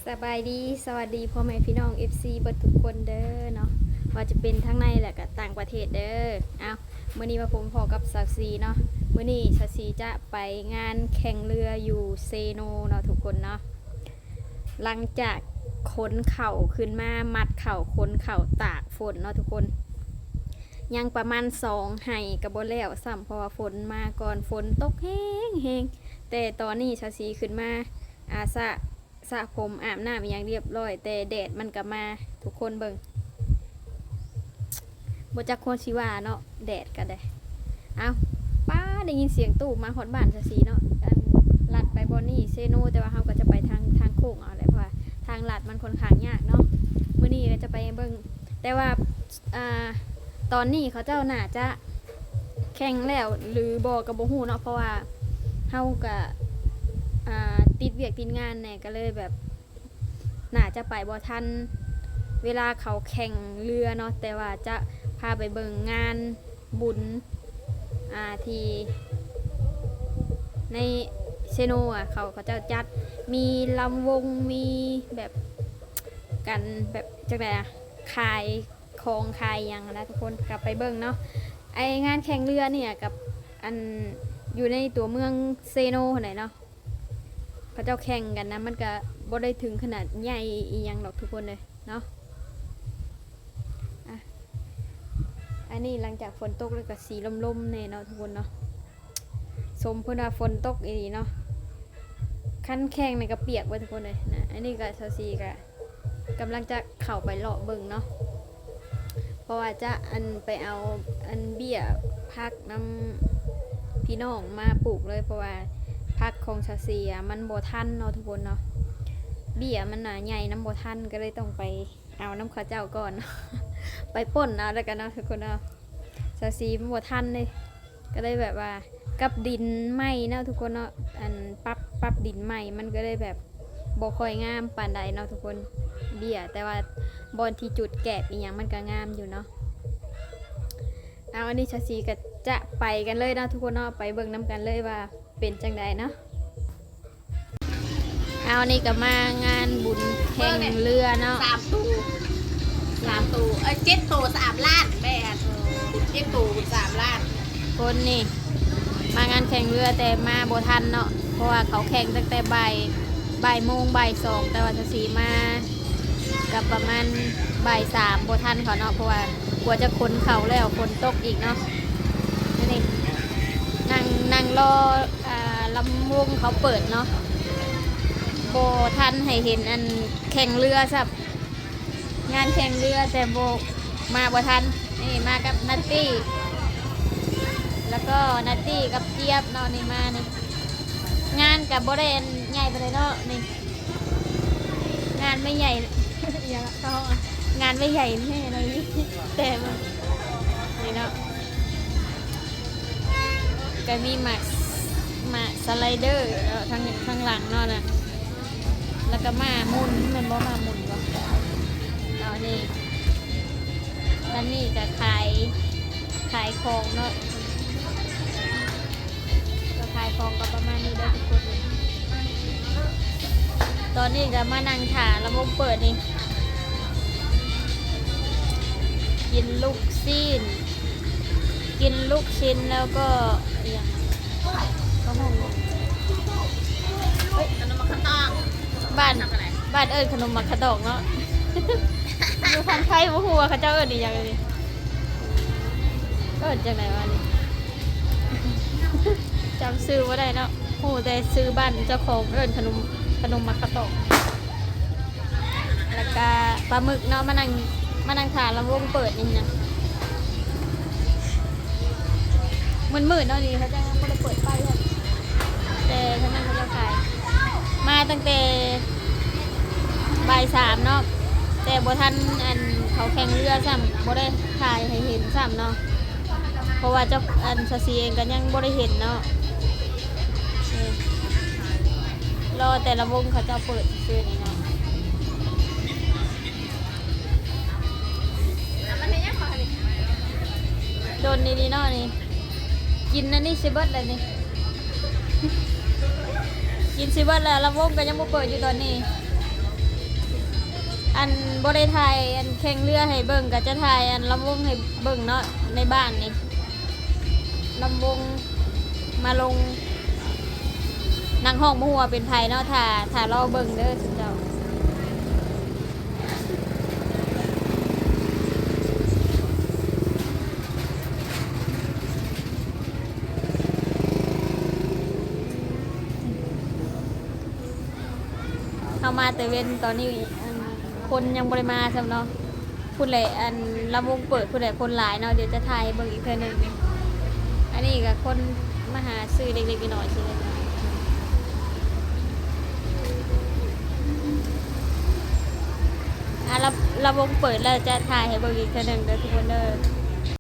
ສະບາຍດີ ສະຫວັດດີພໍ່ແມ່ພີ່ນ້ອງ ເອັຟຊີ ເບິດທຸກຄົນເດີເນາະ ວ່າຈະເປັນທັງໃນ ແລະກະຕ່າງປະເທດເດີ. ອ້າວ ມື້ນີ້ມາພົບພໍ້ກັບສາວສີເນາະ. ມື້ນີ້ສາວສີຈະໄປງານແຂ່ງເຮືອຢູ່ເຊໂນເນາະທຸກຄົນເນາະ. ຫຼັງຈາກຂົນເຂົ້າຂຶ້ນມາ ມັດເຂົ້າ ຂົນເຂົ້າ ຕາກຝົນເນາະທຸກຄົນ ຍັງປະມານສອງໄຮ່ກະບໍ່ແລ້ວຊ້ຳ ເພາະວ່າຝົນມາກ່ອນ ຝົນຕົກແຮງໆ. ແຕ່ຕອນນີ້ສາວສີຂຶ້ນມາ ອາ ສະ ສະຜົມ ອາບນ້ຳອີ່ຫຍັງຮຽບຮ້ອຍ ແຕ່ແດດມັນກະມາ ທຸກຄົນເບິ່ງ ບໍ່ຈັກຄວນຊິວ່າເນາະ ແດດກະໄດ້. ອ້າວ ປ້າ ໄດ້ຍິນສຽງຕູ້ມາຮອດບ້ານສາວສີເນາະ ອັນ ລັດໄປບ່ອນນີ້ເຊໂນ ແຕ່ວ່າເຮົາກະຈະໄປທາງ ທາງໂຄ້ງເອົາແຫຼະ ເພາະວ່າທາງລັດມັນຄ່ອນຂ້າງຍາກເນາະ. ມື້ນີ້ກະຈະໄປເບິ່ງ ແຕ່ວ່າ ອ່າ ຕອນນີ້ເຂົາເຈົ້າໜ້າຈະແຂ່ງແລ້ວຫຼືບໍ່ກະບໍ່ຮູ້ເນາະ ເພາະວ່າເຮົາກະ ອ່າ ຕິດວຽກຕິດງານແດ່ ກະເລີຍແບບ ໜ້າຈະໄປບໍ່ທັນເວລາເຂົາແຂ່ງເຮືອເນາະ. ແຕ່ວ່າຈະພາໄປເບິ່ງງານບຸນ ອ່າ ທີ່ໃນເຊໂນ ອະ ເຂົາ ເຂົາເຈົ້າຈັດ ມີລຳວົງ ມີແບບ ການແບບ ຈັ່ງໃດອະ ຂາຍຂອງຂາຍຫຍັງຫັ້ນນະທຸກຄົນ ກະໄປເບິ່ງເນາະ. ໄອ້ງານແຂ່ງເຮືອນີ້ກະ ອັນ ຢູ່ໃນຕົວເມືອງເຊໂນຫັ້ນແຫຼະເນາະ ເຂົາເຈົ້າແຂ່ງກັນນະ ມັນກະບໍ່ໄດ້ເຖິງຂະໜາດໃຫຍ່ອີ່ຫຍັງດອກທຸກຄົນເອີຍເນາະ. ອະ ອັນນີ້ຫຼັງຈາກຝົນຕົກແລ້ວກະຊິລົມໆແດ່ເນາະທຸກຄົນເນາະ. ສົມເພິ່ນວ່າຝົນຕົກອີ່ຫຼີເນາະ ຄັນແຂ່ງນີ້ກະປຽກເບິດທຸກຄົນເອີຍນະ. ອັນນີ້ກະສາວສີກະກຳລັງຈະເຂົ້າໄປເລາະເບິ່ງເນາະ ເພາະວ່າຈະ ອັນ ໄປເອົາ ອັນ ເບ້ຍຜັກນຳພີ່ນ້ອງມາປູກເລີຍ ເພາະວ່າຜັກຂອງສາວສີອະ ມັນບໍ່ທັນເນາະທຸກຄົນເນາະ ເບ້ຍມັນນະໃຫຍ່ນຳບໍ່ທັນ ກະເລີຍຕ້ອງໄປ ເອົານຳເຂົາເຈົ້າກ່ອນເນາະ ໄປປົ່ນເອົາແລ້ວກັນເນາະທຸກຄົນເນາະ. ສາວສີມັນບໍ່ທັນເດ້ ກະເລີຍແບບວ່າກັບດິນໃໝ່ເນາະທຸກຄົນເນາະ ອັນ ປັບ ປັບດິນໃໝ່ ມັນກະເລີຍແບບບໍ່ຄ່ອຍງາມປານໃດເນາະທຸກຄົນ ເບ້ຍ ແຕ່ວ່າບ່ອນທີ່ຈຸດແກບອີ່ຫຍັງມັນກະງາມຢູ່ເນາະ. ເອົາ ອັນນີ້ສາວສີກະຈະໄປກັນເລີຍເນາະທຸກຄົນເນາະ ໄປເບິ່ງນຳກັນເລີຍວ່າເປັນຈັ່ງໃດເນາະ. ເອົາ ນີ້ກະມາງານບຸນແຂ່ງເຮືອເນາະ ສາມໂຕ ສາມໂຕ ເອີຍ ເຈັດໂຕ ສາມລ້ານ ແມ່ນ ເຈັດໂຕ ສາມລ້ານ. ຄົນນີ້ມາງານແຂ່ງເຮືອແຕ່ມາບໍ່ທັນເນາະ ເພາະວ່າເຂົາແຂ່ງຕັ້ງແຕ່ບ່າຍ ບ່າຍໂມງ ບ່າຍສອງ ແຕ່ວ່າສາວສີມາກະປະມານບ່າຍສາມ ບໍ່ທັນເຂົາເນາະ ເພາະວ່າກວ່າຈະຂົນເຂົ້າແລ້ວ ຝົນຕົກອີກເນາະ. ນີ້ ນັ່ງ ນັ່ງລໍ ອ່າ ລຳວົງເຂົາເປີດເນາະ ບໍ່ທັນໃຫ້ເຫັນອັນແຂ່ງເຮືອຊ້ຳ ງານແຂ່ງເຮືອແຕ່ບໍ່ ມາບໍ່ທັນ. ນີ້ມາກັບນັດຕີ້ ແລ້ວກໍນັດຕີ້ກັບຈຽບເນາະ ນີ້ມານີ້ ງານກະບໍ່ໄດ້ອັນໃຫຍ່ປານໃດເນາະ ນີ້ ງານໄມ່ໃຫຍ່ ອີ່ຫຍັງເຂົາເວົ້າ ງານໄມ່ໃຫຍ່ແທ້ເນາະ ແຕ່ມັນ ນີ້ເນາະ ກະມີໝາກ ໝາກສະໄລເດີເນາະ ທາງ ທາງຫຼັງເນາະນະ ແລ້ວກະມ້າໝຸ່ນ ແມ່ນບໍ່ ມ້າໝຸ່ນບໍ່? ເອົາ ນີ້ ທາງນີ້ກະຂາຍ ຂາຍຂອງເນາະ ກະຂາຍຂອງກະປະມານນີ້ເດີທຸກຄົນ. ຕອນນີ້ກະມານັ່ງຖ້າລຳວົງເປີດນີ້ ກິນລູກຊີ້ນ ກິນລູກຊີ້ນແລ້ວກໍອີ່ຫຍັງ ຂະໜົມ ເອີຍ ຂະໜົມໝາກຂາຕອກ ບ້ານ ບ້ານເອີ້ນຂະໜົມໝາກຂາຕອກເນາະ ຢູ່ຝັ່ງໄທບໍ່ຮູ້ວ່າເຂົາເຈົ້າເອີ້ນອີ່ຫຍັງນີ້ ເອີ້ນຈັ່ງໃດວະນີ້ ຈຳຊື່ບໍ່ໄດ້ເນາະ ຮູ້ແຕ່ຊື່ບ້ານເຈົ້າຂອງເອີ້ນຂະໜົມ ຂະໜົມໝາກຂາຕອກ. ແລ້ວກະປາໝຶກເນາະ ມານັ່ງ ມານັ່ງຖ້າລຳວົງເປີດນີ້ນະ ມືດໆເນາະ ນີ້ເຂົາເຈົ້າຍັງບໍ່ໄດ້ເປີດໄຟເທື່ອ ແຕ່ທາງນັ້ນເຂົາເຈົ້າຂາຍ ມາຕັ້ງແຕ່ບ່າຍສາມເນາະ ແຕ່ບໍ່ທັນອັນເຂົາແຂ່ງເຮືອຊ້ຳ ບໍ່ໄດ້ຖ່າຍໃຫ້ເຫັນຊ້ຳເນາະ ເພາະວ່າເຈົ້າ ອັນ ສາວສີເອງກະຍັງບໍ່ໄດ້ເຫັນເນາະ ນີ້ ລໍແຕ່ລະວົງເຂົາເຈົ້າເປີດຊື່ໆນີ້ເນາະ. ດົນອີ່ຫຼີເນາະນີ້ ກິນອັນນີ້ຊິເບິດແລ້ວນີ້ ກິນຊິເບິດແລ້ວ ລຳວົງກະຍັງບໍ່ເປີດຢູ່ຕອນນີ້. ອັນບໍ່ໄດ້ຖ່າຍອັນແຂ່ງເຮືອໃຫ້ເບິ່ງ ກໍຈະຖ່າຍອັນລຳວົງໃຫ້ເບິ່ງເນາະ ໃນບ້ານນີ້ ລຳວົງມາລົງ ນັກຮ້ອງບໍ່ຮູ້ວ່າເປັນໃຜເນາະ ຖ້າ ຖ້າລໍເບິ່ງເດີຊຸມເຈົ້າ. ເຮົາມາແຕ່ເວັນ ຕອນນີ້ ອັນ ຄົນຍັງບໍ່ໄດ້ມາຊ້ຳເນາະ ພຸ້ນແຫຼະ ອັນ ລຳວົງເປີດພຸ້ນແຫຼະ ຄົນຫຼາຍເນາະ ດຽວຈະຖ່າຍໃຫ້ເບິ່ງອີກເທື່ອໜຶ່ງ. ອັນນີ້ກໍຄົນມາຫາຊື້ເລັກໆນ້ອຍໆ ຊິເລັກນ້ອຍ ອ່າ ລຳ ລຳວົງເປີດແລ້ວຈະຖ່າຍໃຫ້ເບິ່ງອີກເທື່ອໜຶ່ງເດີທຸກຄົນເດີ.